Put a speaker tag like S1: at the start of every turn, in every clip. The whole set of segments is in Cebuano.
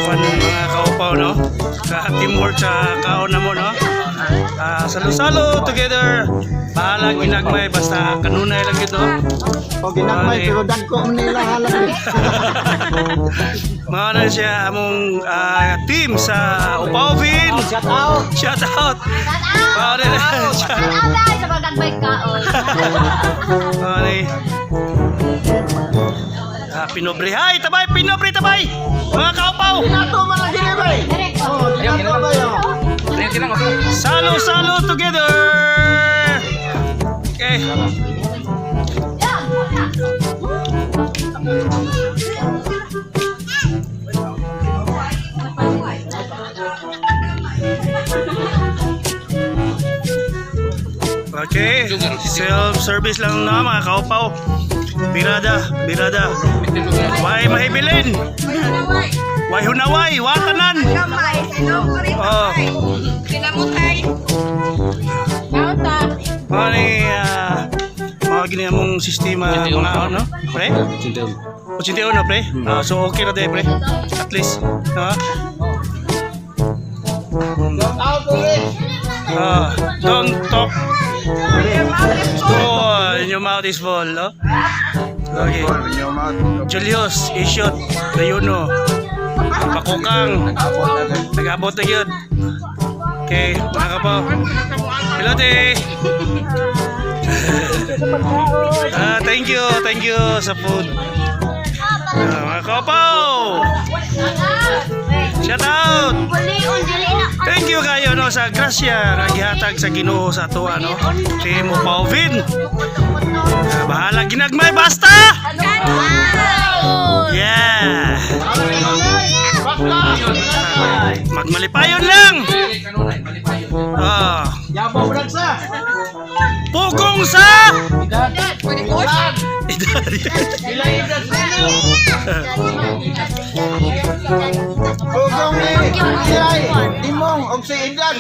S1: Kuan mga kaupaw, no? Ka teamwork sa kaon na mo, no? Salo-salo together. Bahala ginagmay basta kanunay lang gito.
S2: O ginagmay pero dagko man nila halag.
S1: Mao na siya among team sa Upauvin.
S2: Shout out.
S1: Shout out. Mao na siya.
S3: Agay sa pagkagbay kaon.
S1: Mao na. Pinobre. Hi, tabay, pinobre, tabay. Mga kaupaw.
S2: Ato man lagi ni bay. Oh, dinato bay oh.
S1: Salo-salo together. Okay. Okay, self-service lang na mga kaupaw. Birada, birada. Way mahibilin. Way hunaway, watanan.
S4: Kamay, sinong
S1: Oh.
S4: Kinamutay.
S1: Mga ni, mga gini among sistema mga ano, pre? 81 pre? Ah, so okay na tayo, pre. At least, no?
S2: Out ulit.
S1: Don't talk. Oh, your mouth is full, no? Okay. Julius, Ishot, Layuno, Bakukang, nag-abot na yun. Okay, mga kapaw. Hello, te. Thank you sa food. Mga kapaw! Shout out! Thank you kayo no sa grasya nga gihatag sa Ginoo sa ato no. Team Pauvin. Bahala ginagmay basta. Yeah. Magmalipayon lang.
S2: Yabaw sa.
S1: Pugong sa
S4: Edad.
S1: Edad.
S2: Ugong ni Ilay, Imong og si Idlan.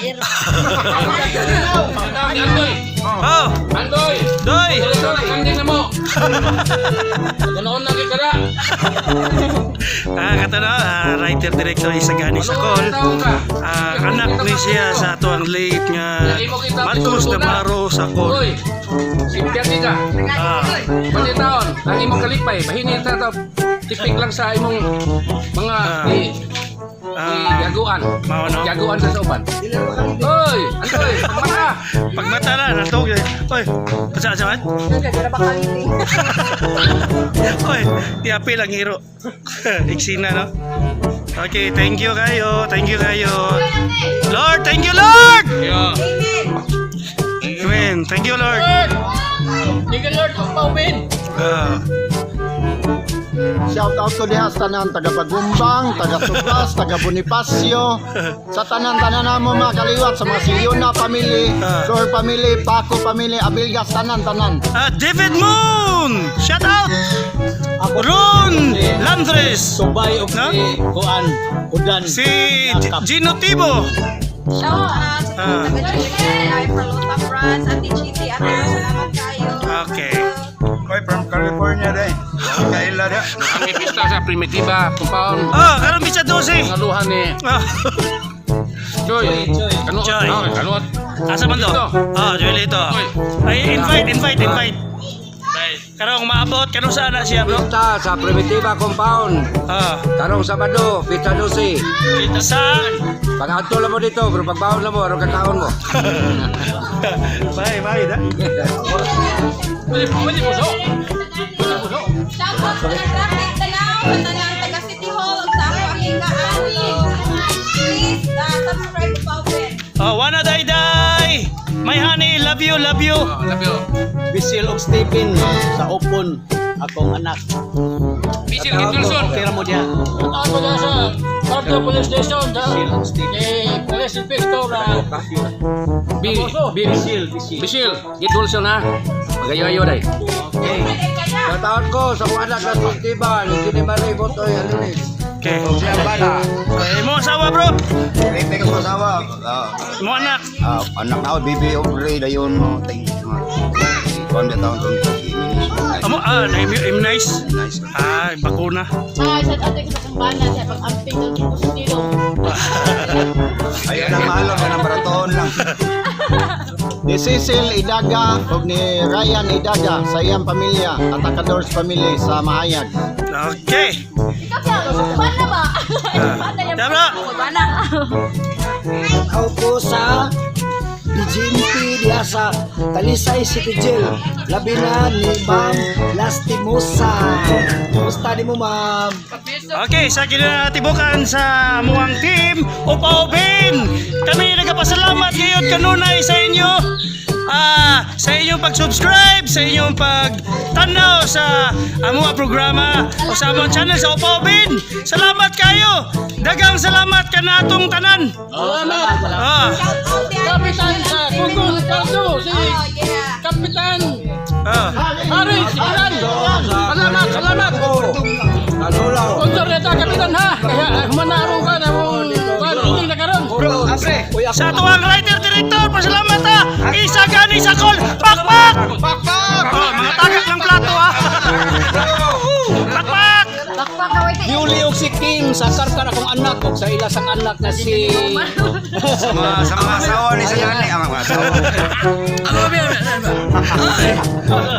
S1: Oh,
S5: Andoy!
S1: Doy.
S5: Doy, kanding na mo! Ganoon na kay kada!
S1: Kato na, writer director Isagani Sakol.
S5: Taon ka?
S1: Anak ni siya sa ato ang late nga Marcos Navarro Sakol.
S5: Uy! Simpyati ka! Pati taon, ang imong kalipay, bahinin ta to. Tipik lang sa imong mga gaguan.
S1: Mao no.
S5: Gaguan sa uban. Oy, Andoy, pagmata.
S1: Pagmata na, natog. Oy, asa asa man? Oy, tiapi lang hero. Iksina no. Okay, thank you kayo. Thank you kayo. Lord, thank you Lord.
S5: Yo.
S1: Amen. Thank you Lord.
S5: Thank you Lord, pagpawin.
S2: Shout out ko diha sa tanan taga Bagumbang, taga Subas, taga Bonifacio, sa tanan-tanan namo mga kaliwat sa mga Siyona family, Flor family, Paco family, Abilgas tanan-tanan.
S1: David Moon! Shout out! Ron Landres!
S6: Subay og
S1: No?
S6: si Kuan Udan.
S1: Si Gino Tibo!
S4: Shout out sa taga-GMA, Perlota France, Ate Chiti, Ate Rose, salamat kayo.
S1: Okay.
S7: Koy from California day. Kaila da.
S5: Kami pista sa Primitiva, compound.
S1: Oh, karon bisa 12.
S5: Ngaluhan ni Choy. Kanuot.
S1: Choy.
S5: Oh, kanuot.
S1: Asa man to? Oh, Joelito. Ay, invite, invite, invite. Karong maabot, kanong saan na siya, bro?
S8: Pista sa Primitiva Compound. Karong Sabado, pista 12.
S1: Sa
S8: Pag-adto lang mo dito, pero pagbaon lang mo, aron kakaon mo.
S1: Bye, bye, da.
S5: Pwede, pwede mo so. Pwede mo so.
S4: Shout out sa traffic tanaw, sa tanang taga City Hall, ug sa ako ang kaani. Please, subscribe to Pawen.
S1: Oh, wana day day. My honey, love you, love you.
S5: Oh, love you.
S6: Bisil og Stephen sa Opon akong anak.
S5: Bisil kay Wilson.
S6: Okay ra mo diha.
S9: Ako na sa Bardo Police Station, sa
S6: Bisil og Stephen.
S9: kay Police Inspector
S5: Bi, bi,
S6: Bisil, bisil.
S5: Bisil, git Wilson ha. Magayo-ayo day.
S6: Okay.
S8: Shout out ko sa mga anak sa Primitiva, ni Jenny Marie Botoy Alunis.
S1: Okay.
S8: Siya bala.
S1: Mo asawa, bro.
S7: Rete ko sa asawa.
S1: Mo anak.
S7: Anak na ako, bibi Aubrey dayon mo. Thank you. Kuan da taon tong
S1: Amo, na immunize.
S7: Nice.
S1: Ah, bakuna.
S3: Hi, shout out sa kumbana sa Kaya pag-amping ng kustilo.
S7: Ayaw na mahalo ka ng baraton lang.
S2: Ni Cecil Idaga ug ni Ryan Idaga sa iyang pamilya, Atacadors family sa Mahayag.
S1: Okay.
S3: Ikaw siya, ban na ba? Ban na yan.
S1: Tama.
S3: Ban na.
S8: Ako po sa BGMP diha sa Talisay City Jail. Labi na ni Ma'am Lastimosa. Kumusta ni mo, Ma'am?
S1: Okay, sa kinatibukan sa amuang team, Upaubin! Kami nagapasalamat ngayon kanunay sa inyo. Sa inyong pag-subscribe, sa inyong pagtanaw sa amuang programa o sa among channel sa Upaubin. Salamat kayo! Dagang salamat kanatong tanan.
S9: Salamat.
S4: Shout out yan.
S9: Kapitan sa Google Pardo, si
S4: Oh, yeah.
S9: Kapitan
S1: Ah.
S9: Haris Ilan. Salamat, salamat.
S8: Kanulaw.
S9: Sponsor neta Kapitan ha. Kaya humanaro ka na mong kuan na karon.
S1: Sa tuwang writer director, pasalamat ha. Isa gani sa call. Pakpak!
S2: Pakpak!
S1: Oh, mga tagak ng plato ha. Pakpak!
S3: Bakpak ka, wait.
S6: Yuli og si Kim sa karkar akong anak og sa ilasang anak na si
S7: Sa mga asawa ni sa gani. Ang mga asawa.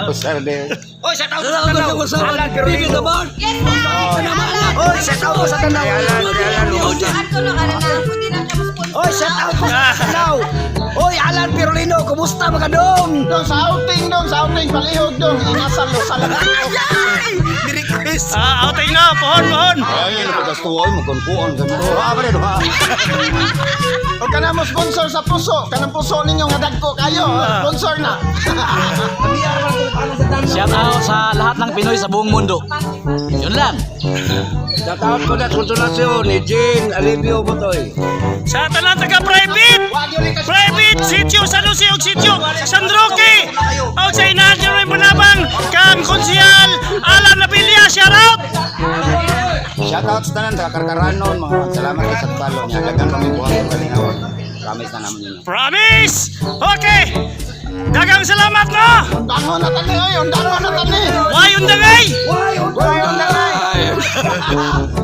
S7: Usar din.
S4: Yes, hi! Alan!
S8: Oy, shout out ko sa tanaw.
S7: Alan, Alan,
S4: Saan ko no, ano na, pwede na kamo sponsor.
S8: Oy, shout out ko sa tanaw. Oy, Alan Pirolino, kumusta mga dong?
S2: Dong sa outing dong, sa outing palihog dong, inasal usal.
S1: Outing na, pohon, pohon.
S7: Ay, ano pagkastuan mo kunkuon sa mga. Duha pa rin, duha.
S2: O kana mo sponsor sa puso, kanang puso ninyo nga dagko kayo, sponsor na.
S6: Shout out sa lahat ng Pinoy sa buong mundo. Yun lang.
S8: Shout out ko na Consolacion ni Jean Alivio Botoy.
S1: Sa tanan taga private. Private sitio San Jose og sitio San Roque. Og sa inahan niyo Panabang kang konsyal Alan Nabilia, shout out.
S7: Shout out sa tanan taga Karkaranon, mga salamat kay sa palo niya. Dagan kami buhat ng kalinawan. Promise na naman ninyo.
S1: Promise. Okay. Dagang salamat no.
S2: Undangon na tani oy, undangon na tani.
S1: Why undangay?
S8: Why undangay?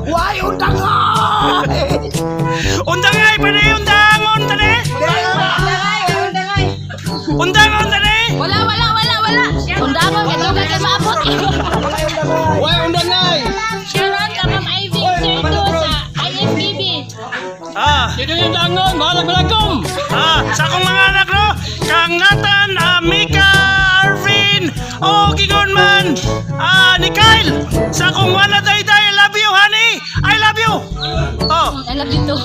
S8: Why undangay?
S1: Undangay pa ni undangon tani.
S4: Undangay, undangay.
S1: Undangon tani.
S3: Wala, wala, wala, wala. Undangon, kaya dugay kay maabot.
S2: Way undangay.
S3: Shout out ka Ma'am Ivy Cerdo sa IFBB.
S9: Dito yung dangon, bahalag balagom.
S1: Sa akong mga anak no, kang Nathan, Mika, Arvin, o Gigon man, ni Kyle. Sa akong wala day day, I love you, honey. I love you. Oh,
S3: I love you too.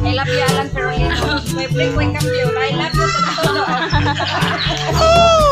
S4: I love you, Alan Perolino. May break, may cambio. I love you, todo.
S1: Woo!